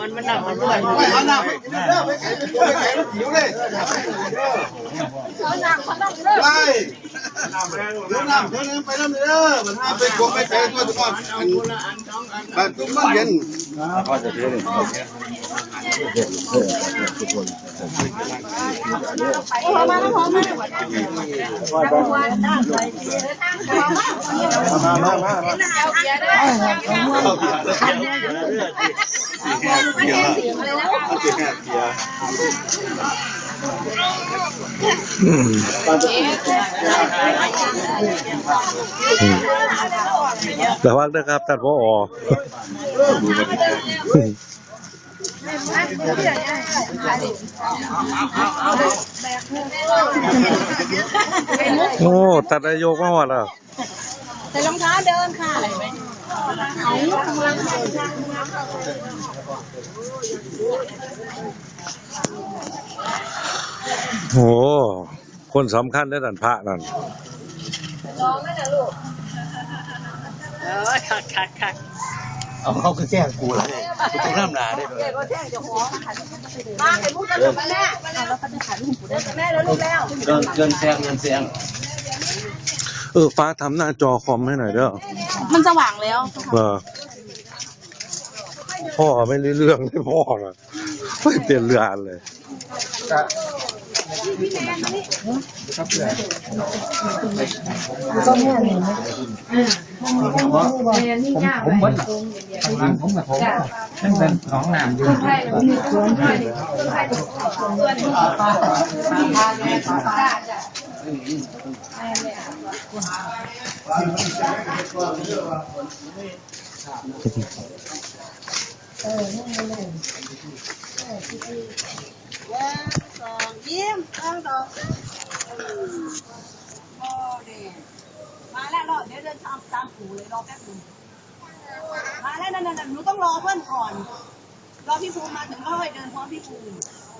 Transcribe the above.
ມັນ ມັນໜັກ ມັນອ້ວນ ໄປຫານ້ຳໄປກິນເດີ ໄປໄກ ໄປໄກ ມັນຫິວເດ້ ໄປ ເດີນ້ຳເດີ ໄປນຳເດີ ມັນຫາໄປກົງໄປໄກຕົວະ ອັນ ບາດຕຸ້ມມັນເຢັນ ລະວັງເດີຄັບທ່ານ ຜອ. ໂອ້ ທ່ານນາຍົກມາຮອດແລ້ວ ໃສ່ລອງເທ້າເດີນຄ່ະ ໂອ້ ຄົນສຳຄັນເດ້ທ່ານ ພະນັ້ນ ລອງແລ້ວນະລູກ ເອີຍ ຄັກໆໆ ເອົາ ເຂົາຄືແກ້ງກູລະ ກູຕ້ອງນຳໜ້າເດ້ ມາ ໄຂ່ມຸກກັນລູກ ແມ່ ແມ່ແລ້ວລູກແລ້ວ ເດີນ ເດີນແຊງ ເດີນແຊງ ເອີ ຟ້າທຳໜ້າຈໍຄອມໃຫ້ໜ້ອຍເດີ ມັນສະຫວ່າງແລ້ວ ເອີ ພໍ່ໄມ່ນເລື່ອງເດ້ພໍ່ນະ ເປັນເລື່ອງເລີຍ ໜຶ່ງ ສອງ ຍິ້ມ ໜຶ່ງ ສອງ ໂອເຄ ມາແລ້ວ ເດີນຕາມ ຕາມຄູເລີຍ ລໍແປັບໜຶ່ງ ມາແລ້ວ ນັ້ນໆ ໜູຕ້ອງລໍເພິ່ນກ່ອນ ລໍພີ່ພູມມາເຖິງ ຄ່ອຍເດີນພ້ອມພີ່ພູມ.